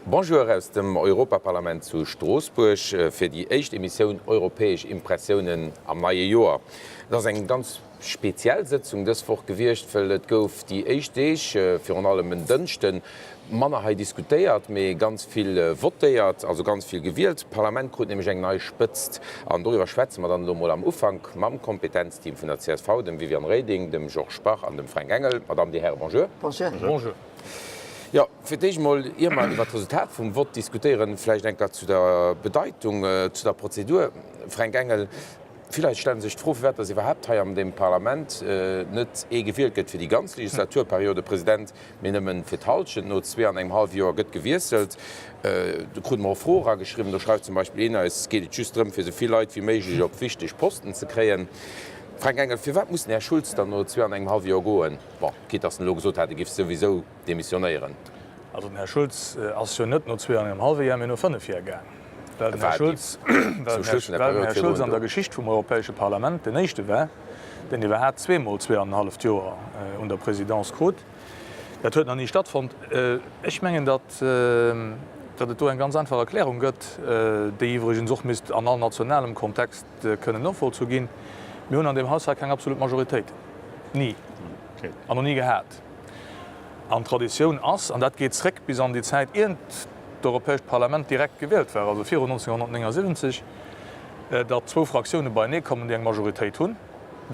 Bonjour aus dem Europaparlament zu Stroossbuerg fir déi éischt Emissioun Europäesch Impressiounen am neie Joer. Et ass eng ganz speziell Sëtzung dës Woch gewiescht, wëll et gouf déi éischt Deeg, virun allem en Dënschden, manner hei diskutéiert, mee ganz vill votéiert, also ganz vill gewielt. D'Parlament krut nämlech eng nei Spëtzt an doriwwer schwätze mer dann elo mol am Ufank mam Kompetenzteam vun der csv, dem Viviane Reding, dem Georges Bach an dem Fränk Engel. Madame, Dir Häre, bonjour. Bonjour. Jo, fir d'éischt emol, ier mer iwwert d'Resultat vum Vott diskutéieren, vläicht eng Kéier zu der Bedeitung, zu der Prozedur. Fränk Engel, vill Leit stelle sech d'Fro, firwat dass iwwerhaapt hei an deem Parlament net ee gewielt gëtt fir déi ganz Legislaturperiode President, mee nëmmen fir d'Hallschent. No zwee an engem hallwe Joer gëtt gewiesselt. Do krute mer och Froe erageschriwwen. Do schreift zum Beispill een, Eis geet et just drëm, fir esou vill Leit wéi méiglech op wichteg Posten ze kréien. Fränk Engel, Firwat muss den Här Schulz dann no zwee an engem hallwe Joer goen? Bon, quitte dass en elo gesot hat, e giff souwisou demissionéieren. Also den Här Schulz ass jo net no zwee an engem hallwe Jar, mee no fënnef Jar gaang, well den Här Schulz, well den Här Schulz an der Geschicht vum Europäesche Parlament den éischte war, deen iwwerhaapt zweemol zwee an en halleft Joer un der Présidence krut. Dat huet nach ni stattfonnt. Ech mengen, datt, datt et do eng ganz einfach Erklärung gëtt, déi iwwregens och misst an all nationalem Kontext kënnen novollzu ginn, Mir hunn an deem Haus hei keng absolut Majoritéit. Ni. An och ni gehat. An d'Traditioun ass, an dat geet zréck bis an déi Zäit, iernt d'Europäescht Parlament direkt gewielt war, also virun 1979, datt zwou Fraktioune beienee kommen, déi eng Majoritéit hunn,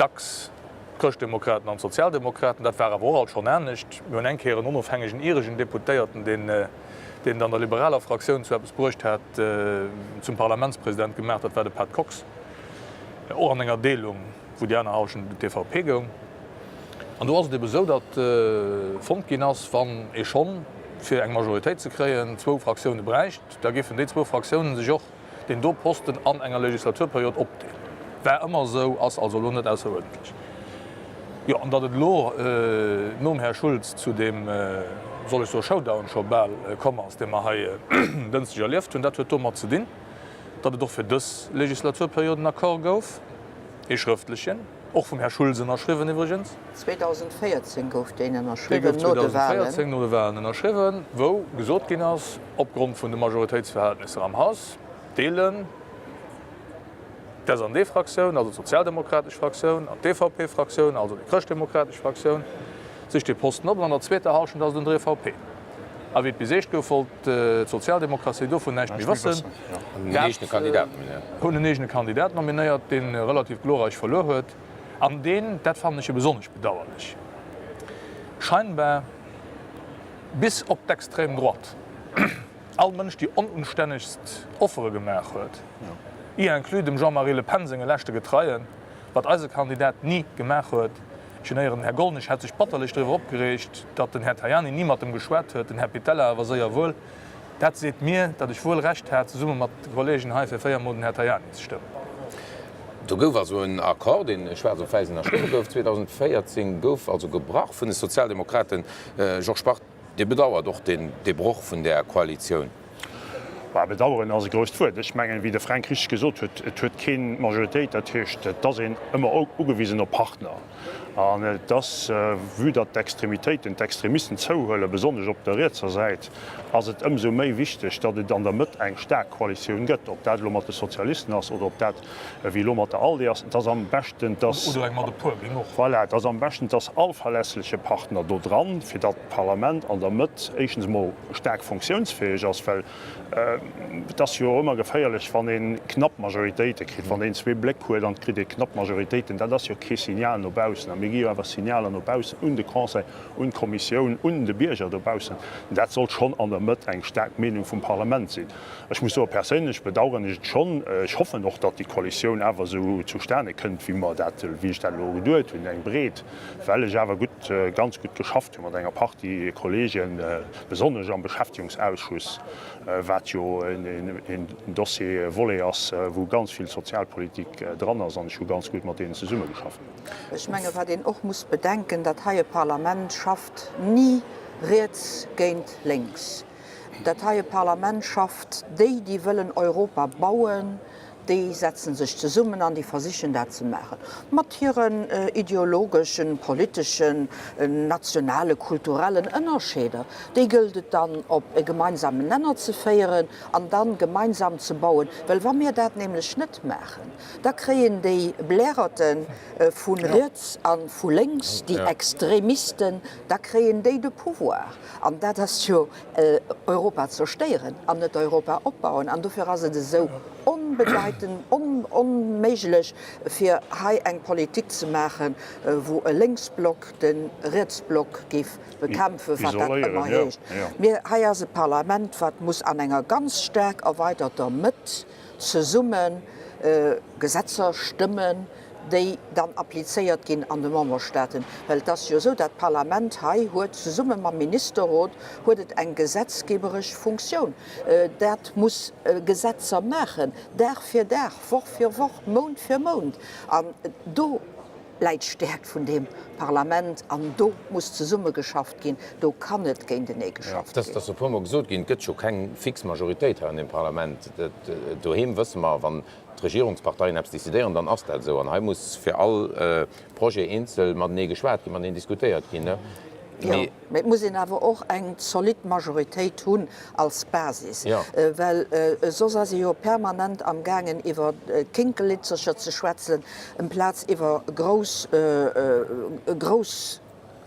dacks d'Chrëschtdemokraten an d'Sozialdemokraten. Dat war awer och alt schonn anescht. Mir hunn eng Kéier en onofhängegen iregen Deputéierten, deen deen et an der liberaler Fraktioun zu eppes bruecht hat, zum Parlamentspresident gemaach, dat war de Pat Cox, och an enger Deelung, wou déi aner Hallschent un d'EVP goung. An do ass et ebe sou, datt fonnt ginn ass, wann ee schonn, fir eng Majoritéit ze kréien, zwou Fraktioune bräicht, da géifen déi zwou Fraktiounen sech och deen do Posten an enger Legislaturperiod opdeelen. War ëmmer esou, ass also elo net ausseruerdentlech. Jo, an datt et elo nom Här Schulz zu deem, soll ech soe Showdown scho bal komm ass, dee mer hei en Dënschdeg erlieft hunn, dat huet domat ze dinn, datt et och fir dës Legislaturperiod en Accord gouf, ee schrëftlechen. Och vum Här Schulz ënnerschriwwen iwwregens. 2014 gouf deen ënnerschriwwen, no de Wahlen. Dee gouf 2014 no de Wahlen ënnerschriwwen, wou gesot ginn ass, opgrond vun de Majoritéitsverhältnisser am Haus deelen d'SAND-Fraktioun, also d'sozialdemokratesch Fraktioun, an d'EVP-Fraktioun, also déi chrëschtdemokratesch Fraktioun, sech dee Posten op. An an der zweeter Hallschent ass et un der EVP. A wéi et bis eescht gouf, wollt d'Sozialdemokratie dovun näischt méi wëssen. Dat hunn en eegene Kandidat nominéiert, dee relativ glorreich verluer huet an deen, dat fannen ech jo besonnesch bedauerlech, scheinbar bis op d'extrême Droite all Mënsch déi onunstännegst Offere gemaach huet, y inclus dem Jean-Marie Le Pen senge leschte Getreien, wat eise Kandidat ni gemaach huet. Ech hunn héieren, den Här Gollnisch hätt sech batterlech driwwer opgereegt, datt den Här Tajani ni mat em geschwat huet, den Här Pittella awer séier wuel. Dat seet mir, datt ech wuel Recht hat, zesumme mat de Kollegen hei fir véiermol den Här Tajani ze stëmmen. Do gouf also en Accord, deen schwaarz op wäiss ënnerschriwwe gouf 2014, gouf also gebrach vun de Sozialdemokraten. Georges Bach, Dir bedauert och dee Broch vun där Koalitioun? Bah, bedauern ass e grousst Wuert. Ech mengen, wéi de Fränk richteg gesot huet, et huet keen Majoritéit. Dat heescht, et ass een ëmmer ugewisen op Partner. An et ass, vue datt d'Extremitéiten, d'Extremisten zouhuelen, besonnesch op der rietser Säit, ass et ëmsou méi wichteg, datt et an der Mëtt eng staark Koalitioun gëtt. Ob dat elo mat de Sozialisten ass oder ob dat wéi elo mat der ALDE ass, et ass am beschten, dass. Oder eng mat e puer géing och. Voilà, et ass am beschten, et ass all verlässleche Partner do dran, fir datt d'Parlament an der Mëtt éischtens emol staark funktiounsfäeg ass, well et ass jo ëmmer geféierlech, wann ee knapp Majoritéite kritt, wann een zwee Bléck huet an et kritt ee knapp Majoritéiten, dat ass jo kee Signal no baussen. A mir gi jo awer Signaler no baussen un de Conseil, un d'Kommissioun, un de Bierger dobaussen. Dat sollt schonn an der Mëtt eng staark Meenung vum Parlament sinn. Ech muss soen, perséinlech bedauern ech et schonn. Ech hoffen och, datt déi Koalitioun awer esou zustane kënnt, wéi mer dat, wéi ech dat elo geduet hunn, eng breet, well ech awer gutt, ganz gutt geschafft hu mat enger Partie Kolleegen, besonnesch am Beschäftigungsausschuss, wat jo een Dossier, e Volet ass, wou ganz vill Sozialpolitik dran ass, an ech hu ganz gutt mat deenen zesummegeschafft. Ech menge wat een och muss bedenken, dat heie Parlament schafft ni riets géint lénks. Dat heie Parlament schafft déi, déi wëllen Europa bauen. Déi setzen sech zesummen an déi versichen dat ze maachen, mat hiren ideologeschen, politeschen, nationale, kulturellen Ënnerscheeder. Déi gëllt et dann op e gemeinsamen Nenner ze féieren an dann gemeinsam ze bauen. Well wa mir dat nämlech net maachen, da kréien déi Blärerte vu riets a vu lénks, déi Extremisten, da kréien déi de Pouvoir. An dat ass jo Europa zerstéieren an net Europa opbauen. An dofir ass et esou onbedeitend, onméiglech, fir hei eng Politik ze maachen, wou e Lénksblock de Rietsblock géif bekämpfen, wat dat ëmmer heescht. Mir, hei ass e Parlament, wat muss an enger ganz staark erweiderter Mëtt zesumme Gesetzer stëmmen, déi dann applizéiert ginn an de Memberstaaten. Well et ass jo esou, dat Parlament hei huet zesumme mam Ministerrot huet et eng gesetzgeberesch Funktioun. Dat muss Gesetzer maachen, Dag fir Dag, Woch fir Woch, Mount fir Mount. An do läit d'Stäerkt vun deem Parlament an do muss zesummegeschafft ginn, do kann net géintenee geschafft ginn. Et ass e puermol gesot ginn, et gëtt jo keng fix Majoritéit hei an deem Parlament. Doheem wësse mer, wann d'Regierungsparteien eppes decidéieren, dann ass dat esou. An hei muss fir all Projet eenzel matenee geschwat ginn, mateneen diskutéiert ginn. Jo, mee et muss een awer och eng zolidd Majoritéit hunn als Basis, well soss ass ee jo permanent amgaangen iwwer Kinkelitzercher ze schwätzen, amplaz iwwer grouss, grouss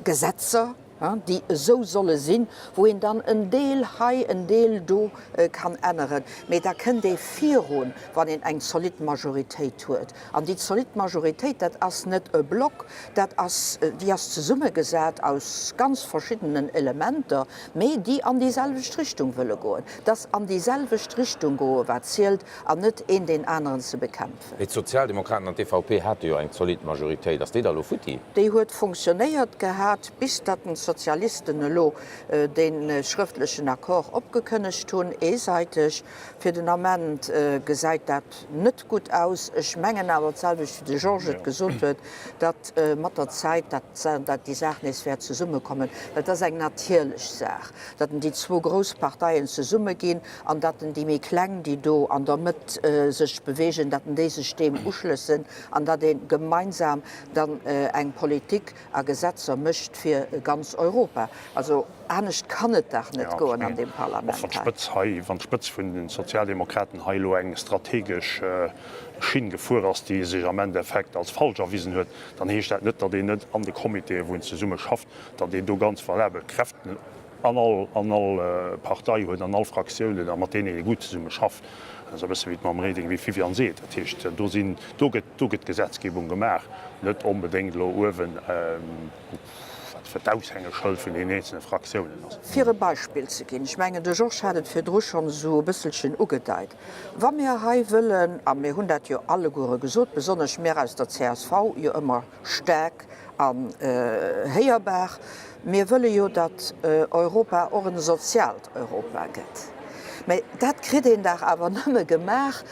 Gesetzer. déi esou solle sinn, wou een dann en Deel hei, en Deel do kann änneren. Mee da kënnt ee virun, wann een eng zolidd Majoritéit huet. An déi zolidd Majoritéit, dat ass net e Block, dat ass, déi ass zesummegesat aus ganz verschiddenen Elementer, mee déi an déi selwecht Richtung wëlle goen. Et ass an déi selwecht Richtung goe wat zielt, an net een deen aneren ze bekämpfen. Mee d'Sozialdemokraten an d'EVP hate jo eng zolidd Majoritéit. Ass déi da elo futti? Déi huet funktionéiert gehat, bis datt den d'Sozialisten elo dee schrëftlechen Accord opgekënnegt hunn, eesäiteg. Fir den Ament gesäit dat net gutt aus. Ech mengen awer, d'selwecht wéi de Georges et gesot huet, datt mat der Zäit dat déi Saach nees wäert zesummekommen, well et ass eng natierlech Saach, datt déi zwou grouss Parteien zesummeginn an datt déi méi kleng, déi do an der Mëtt sech bewegen, datt déi sech deem uschlëssen an datt ee gemeinsam dann eng Politik a Gesetzer mécht fir ganz Europa. Also anescht kann et dach net goen an deem Parlament hei. Och wann d'Spëtz vun den Sozialdemokraten hei elo eng strategesch Schinn gefuer ass, déi sech am Endeffekt als falsch erwisen huet, dann heescht dat net, datt een net an de Comitéen, wou een zesumme schafft, datt een do ganz valabel Kräften an all, an all Partei huet, an all Fraktiounen, a mat deenen ee gutt zesumme schafft. Dat ass e bësse wéi d'Mme Reding, wéi d'Viviane seet. Dat heescht, do sinn, do gëtt, do gëtt Gesetzgebung gemaach, net onbedéngt elo uewen, wat fir d'Aushängeschëld vun deenen eenzelne Fraktiounen ass. Fir e Beispill ze ginn, ech mengen, de Georges hat et virdru schonn esou e bësselchen ugedeit, Wa mir hei wëllen, a mir hunn dat jo alleguere gesot, besonnesch mir aus der csv jo ëmmer staark an héierbar, mir wëlle jo, datt Europa och en soziaalt Europa gëtt. Mä dat kritt een dach awer nëmme gemaach,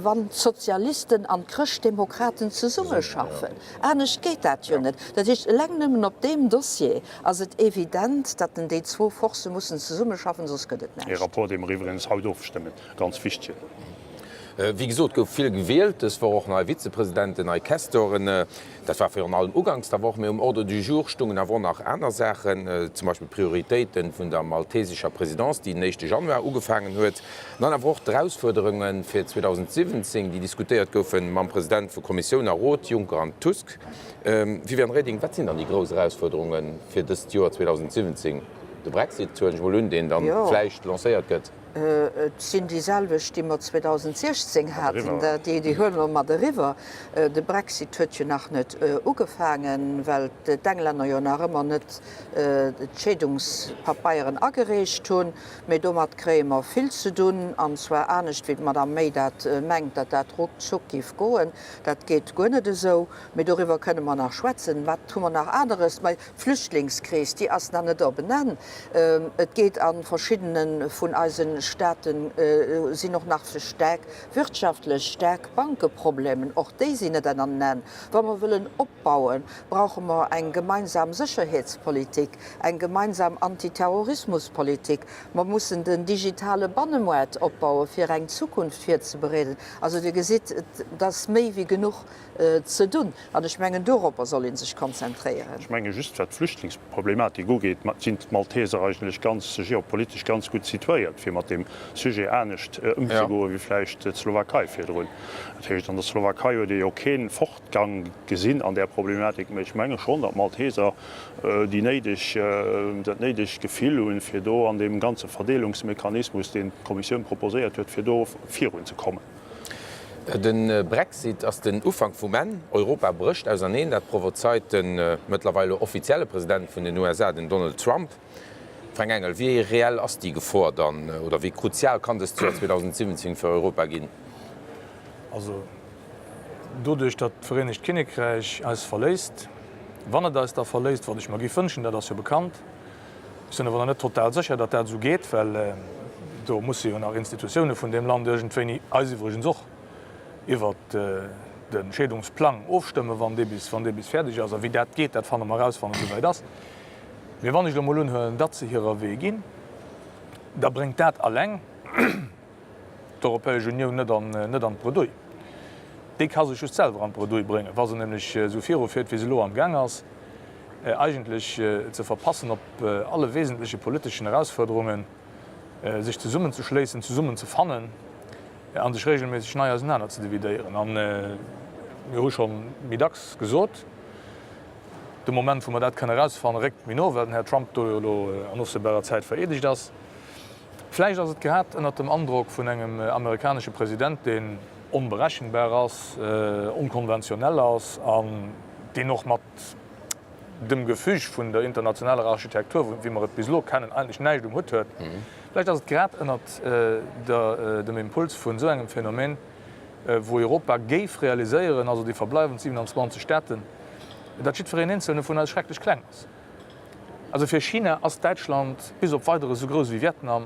wann d'Sozialisten an d'Chrëschtdemokraten zesummeschaffen. Anescht geet dat jo net. Dat heescht, eleng nëmmen op deem Dossier ass et evident, datt déi zwou Forcë mussen zesummeschaffen, soss gëtt et näischt. Ee Rapport, dee mer iwwregens haut ofstëmmen. Ganz wichteg. Wéi gesot gouf vill gewielt, dës Woch och nei Vizepresidenten, nei Questoren. Dat war virun allem uganks der Woch, mee um Ordre du jour stungen awer och nach aner Saachen, zum Beispill d'Prioritéite vun der maltesescher Présidence, déi den éischte Januar ugefaangen huet, an dann awer och d'Erausfuerderunge fir 2017, déi diskutéiert goufe mam President vu Kommissioun a Rot, Juncker an Tusk. Viviane Reding, wat sinn dann déi grouss Erausfuerderunge fir dëst Joer 2017? De Brexit, huelen ech mol un, deen dann vläicht lancéiert gëtt. Et sinn déi selwecht, déi mer 2016 haten. Déi huele mer mat eriwwer. De Brexit huet jo nach net ugefaangen, well d'Englänner jo nach ëmmer net d'Scheedungspapeieren agereecht hunn. Mee domat kréie mer vill ze dunn, an zwar anescht wéi d'Madame May dat mengt, datt dat ruckzuck géif goen. Dat geet guer net esou. Mee doriwwer kënne mer nach schwätzen. Wat hu mer nach aneres? D'Flüchtlingskris, déi ass nach net op en Enn. Et geet a verschiddene vun eise. State sinn och nach staark wirtschaftlech staark Bankeproblemen. Och déi sinn net ënner Enn. Wa mer wëllen opbauen, brauche mer eng gemeinsam Sécherheetspolitik, eng gemeinsam Antiterrorismuspolitik. Mer mussen den digitale Bannemoart opbauen, fir eng Zukunft virzebereeden. Also Dir gesitt, et ass méi wéi genuch ze dunn. An ech mengen, doropper soll ee sech konzentréieren. Ech menge just, wat d'Flüchtlingsproblematik ugeet, sinn d'Malteser eigentlech ganz geopolitesch ganz gutt situéiert, fir mat deem Sujet anescht ëmzegoen, wéi vläicht d'Slowakei virdrun. Dat heescht, an der Slowakei huet ee jo kee Fortgang gesinn an där Problematik, mä ech menge schonn, datt d'Malteser déi néideg, dat néidegt Gefill hunn, fir do an deem ganze Verdeelungsmechanismus, deen d'Kommissioun proposéiert huet, fir do virunzekommen. De Brexit ass den Ufank vum Enn. Europa brécht auserneen. Dat prophezeit de mëttlerweil elo offizielle President vun den USA, den Donald Trump. Fränk Engel, wéi reell ass déi Gefor dann, oder wéi kruzial kann dëst Joer 2017 fir Europa ginn? Also doduerch, datt d'Vereenegt Kinnekräich eis verléisst, wann et eis da verléisst, wat ech mer géif wënschen, dat ass jo bekannt, ech sinn awer nach net total sécher, datt dat esou geet, well do musse jo nach Institutioune vun deem Land iergendwéini, eis iwwregens och, iwwert de Scheedungsplang ofstëmmen, wann dee bis, wann dee bis fäerdeg ass. A wéi dat geet, dat fanne mer eraus, wann et esouwäit ass. Mee wann ech elo mol unhuelen, datt se hirer Wee ginn, da bréngt dat alleng d'Europäesch Unioun net an, net an d'Bredouille. Déi ka sech just selwer an d'Bredouille bréngen, wa se nämlech esou virufiert, wéi se elo amgaang ass, eigentlech ze verpassen, op alle wesentleche politeschen Erausfuerderungen sech zesummenzeschléissen, zesummenzefannen a sech regelméisseg nei ausenaner ze dividéieren. A mir hu scho méi dacks gesot, De Moment, wou mer dat kënne erausfannen, réckt méi no, well den Här Trump do jo elo an ofsehbarer Zäit vereedegt ass. Vläicht ass et grad ënnert dem Androck vun engem amerikanesche President, deen onberechenbar ass, onkonventionell ass an deen och mat dem Gefüge vun der internationaler Architektur, wéi mer et bis elo kennen, eigentlech näischt um Hutt huet. Vläicht ass et grad ënnert dem Impuls vun esou engem Phänomen, wou Europa géif realiséieren, also déi verbleiwend 27 Staaten, datt jiddwereen eenzelne vun eis schrecklech kleng ass. Also fir China ass Däitschland bis op Weideres esou grouss wéi Vietnam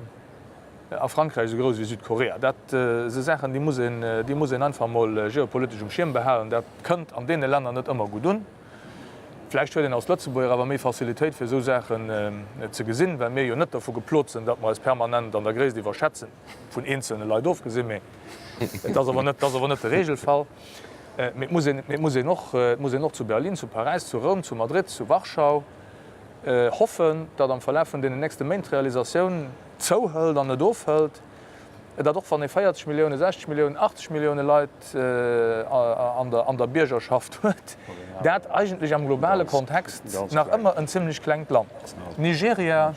a Frankräich esou grouss wéi Südkorea. Dat si Saachen, déi muss een, déi muss een einfach emol geopolitesch um Schierm behalen. Dat kënnt an deene Länner net ëmmer gutt un. Vläicht huet een als Lëtzebuerger awer méi Facilitéit fir esou Saachen ze gesinn, well mir jo net dervu geplot sinn, datt mer eis permanent an der Gréisst iwwerschätzen, vun eenzelne Leit ofgesinn, mee et ass awer net, et ass awer net de Regelfall. Mee et muss een, et muss een och, et muss een och zu Berlin, zu Paräis, zu Roum, zu Madrid, zu Warschau hoffen, datt am Verlaf vun deenen nächste Méint d'Realisatioun zouhëlt an net ofhëlt, datt och wann ee 40 Milliounen, 60 Milliounen, 80 Millioune Leit an der, an der Biergerschaft huet, dat eigentlech am globale Kontext nach ëmmer en zimlech klengt Land ass. Nigeria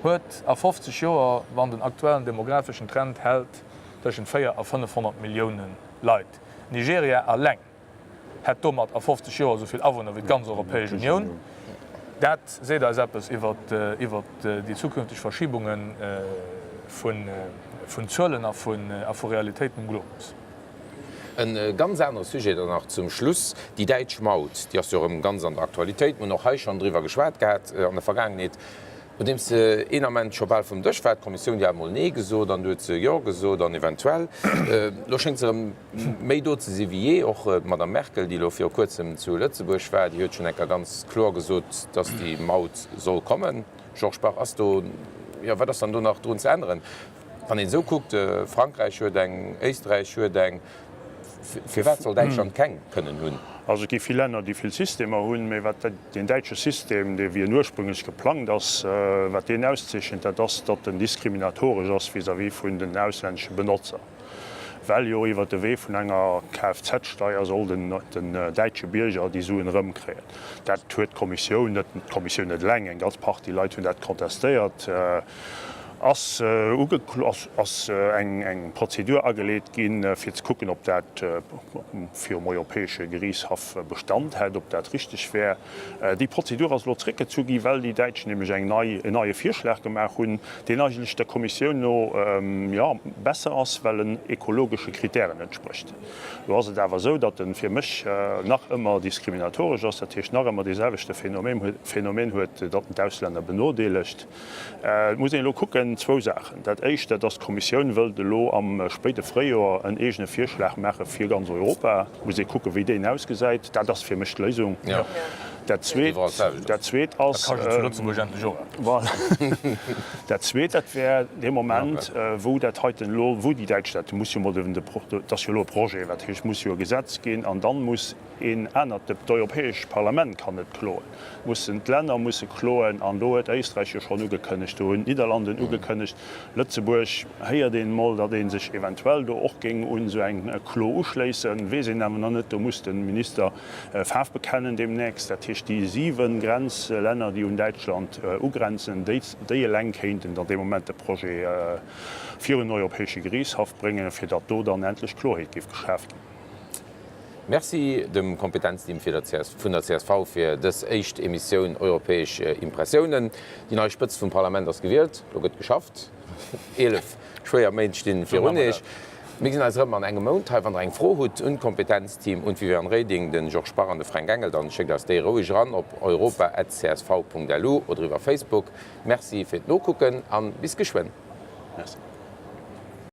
huet a 50 Joer, wann den aktuellen demographeschen Trend hält, tëschent 4 a 500 Millioune Leit. Nigeria alleng hätt domat a 50 Joer esou vill Awunner wéi d'ganz Europäesch Unioun. Dat seet eis eppes iwwer déi zukünfteg Verschibunge vun Zuelen a vu Realitéiten um Globus. E ganz anere Sujet dann nach zum Schluss, déi däitsch Maut. Déi ass jo erëm ganz an der Aktualitéit. Mir hunn och hei schonn driwwer geschwat gehat an der Vergaangenheet. Nodeems se een Ament scho bal vum Dësch war, d'Kommissioun, déi hat emol Nee gesot an du huet se Jo gesot an eventuell, elo schéngt se erëm méi do ze si wéi jee. Och d'Madame Merkel, déi elo viru kuerzem zu Lëtzebuerg war, déi huet schonn eng Kéier ganz kloer gesot, datt déi Maut soll kommen. Georges Bach, ass do, jo, wat ass dann do nach drun ze änneren? Wann een esou kuckt, Frankräich huet eng, Éisträich huet eng, firwat soll Däitschland keng kënnen hunn? Also et gi vill Länner, déi vill Systemer hunn, mä wat deen däitsche System, dee wéi en ursprünglech geplangt ass, wat deen auszeechent, dat ass, datt en diskriminatoresch ass vis-à-vis vun den auslännesche Benotzer, well jo iwwert de Wee vun enger Kfz-Steier soll den däitsche Bierger déi Suen erëmkréien. Dat huet d'Kommissioun net, d'Kommissioun net eleng, eng ganz Partie Leit hunn dat contestéiert. Ass ass eng Prozedur ageleet ginn, fir ze kucken, ob dat virum Europäesche Geriichtshaff Bestand hätt, ob dat richteg wär. Déi Prozedur ass elo zréckgezu gi, well déi Däitsch nämlech eng nei, en neie Virschlag gemaach hunn, deen eigentlech der Kommissioun no, jo, besser ass, well en ekologesche Kritären entsprécht. Elo ass et awer esou, datt e fir mech nach ëmmer diskriminatoresch ass, dat heescht nach ëmmer deeselwechte Phänomen huet, datt en d'Auslänner benodeelegt. Et muss een elo kucken. mengen zwou Saachen. Dat Éischt, dat ass, d'Kommissioun wëllt elo am spéide Fréijoer en eegene Virschlag maache fir ganz Europa. Muss ee kucken, wéi deen ausgesäit. Dat ass fir mech d'Léisung. Dat Zweet, dat Zweet ass, voilà, dat Zweet, dat wär dee Moment, wou dat heiten elo, wou déi Däitsch dat, muss jo emol de, dat ass jo elo e Projet, wat heescht, muss jo e Gesetz ginn an dann muss een anert, d'Europäesch Parlament kann net kloen, mussen d'Länner musse kloen an do huet Éisträich jo schonn ugekënnegt, do hunn d'Nidderlanden ugekënnegt, Lëtzebuerg héiert een emol, datt ee sech eventuell do och géing un esou eng Klo uschléissen, weess een awer nach net, do muss de Minister Faarf bekennen deemnächst. Dat heescht déi 7 Grenzlänner, déi un Däitschland ugrenzen, déi déi eleng kéinten dann dee Moment de Projet virun den Europäesche Geriichtshaff bréngen, fir datt do dann endlech Klorheet géif geschaf ginn. Merci dem Kompetenzteam vun der csv fir dës éischt Emissioun Europäesch Impressiounen. Déi nei Spëtzt vum Parlament ass gewielt, elo gëtt geschafft. 11 schwéier Méint stinn virun Iech. Mir gesinn eis erëm an engem Mount hei. Wann der eng Fro hutt un d'Kompetenzteam, un d'Viviane Reding, de Georges Bach an de Fränk Engel, dann schéckt eis déi roueg eran op europa@csv.lu oder iwwer Facebook. Merci fir d'Nokucken an bis geschwënn. Merci.